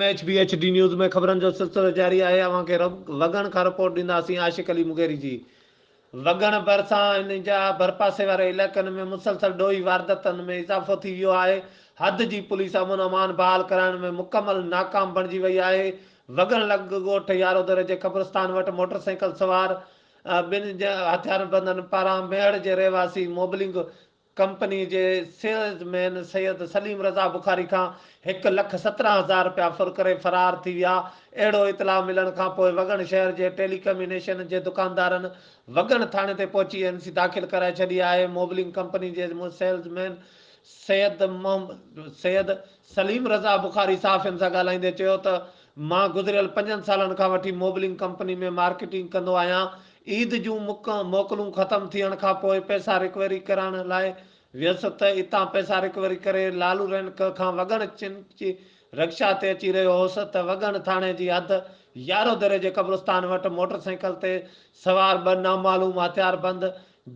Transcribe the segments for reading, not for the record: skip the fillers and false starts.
H B H D news ۾ خبرن جو سلسلو جاري آهي اوهان کي وڳڻ کان رپورٽ ڏينداسين عاشق علي مغيري جي وڳڻ ڀرسان ان جا ڀرپاسي واري علائقن ۾ مسلسل ڏوهي واردتن ۾ اضافو ٿي ويو آهي حد جي پوليس امن امان بحال ڪرائڻ ۾ مڪمل ناڪام بڻجي وئي آهي وڳڻ لڳ ڳوٺ يارودر جي قبرستان وٽ موٽرسائيڪل سوار ٻن هٿياربندن پاران ميهڙ جي رهواسي موبلنگ ڪمپني جي سيلز مين سيد سليم رضا بخاري کان 1,17,000 رپيا ڦر ڪري فرار ٿي ويا. اهڙو اطلاع ملڻ کانپوء وڳڻ شهر جي ٽيلي ڪميونيشن جي دڪاندارن وڳڻ ٿاڻي تي پهچي اين سي داخل ڪرائي ڇڏي آهي. موبلنگ ڪمپني جي سيلز مين سيد سيد سليم رضا بخاري صحافين سان ڳالهائيندي چيو ته مان گذريل پنجن سالن کان وٺي موبلنگ ڪمپني ۾ مارڪيٽنگ ڪندو آهيان، عيد جون موڪلون ختم ٿيڻ کان پوء پئسا رڪوري ڪرائڻ لاء ويس ته اتان پئسا رڪوري ڪري لالو رينڪ کان وڳڻ چنچي رڪشا تي اچي رهيو هوس ته وڳڻ ٿاڻي جي حد يارو دري جي قبرستان وٽ موٽر سائيڪل تي سوار ٻه نامعلوم هٿياربند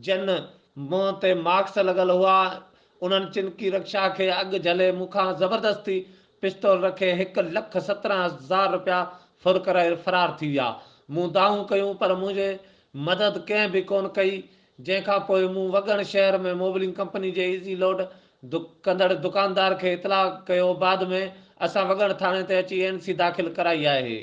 جن منهن تي ماسڪ لڳل هئا انهن چنڪي رڪشا کي اڳ جهلي مون کان زبردستي پستول رکي 1,17,000 رپيا ڦر ڪرائي فرار ٿي ويا. مون دانهون ڪيون پر منهنجي مدد ڪنهن به ڪونه ڪئي جنهن کان پوء مون وڳڻ شهر ۾ موبلنگ ڪمپني جي ايزي لوڊ ڪندڙ دڪاندار کي اطلاع ڪيو بعد ۾ اسان وڳڻ ٿاڻي تي اچي اين سي داخل ڪرائي آهي.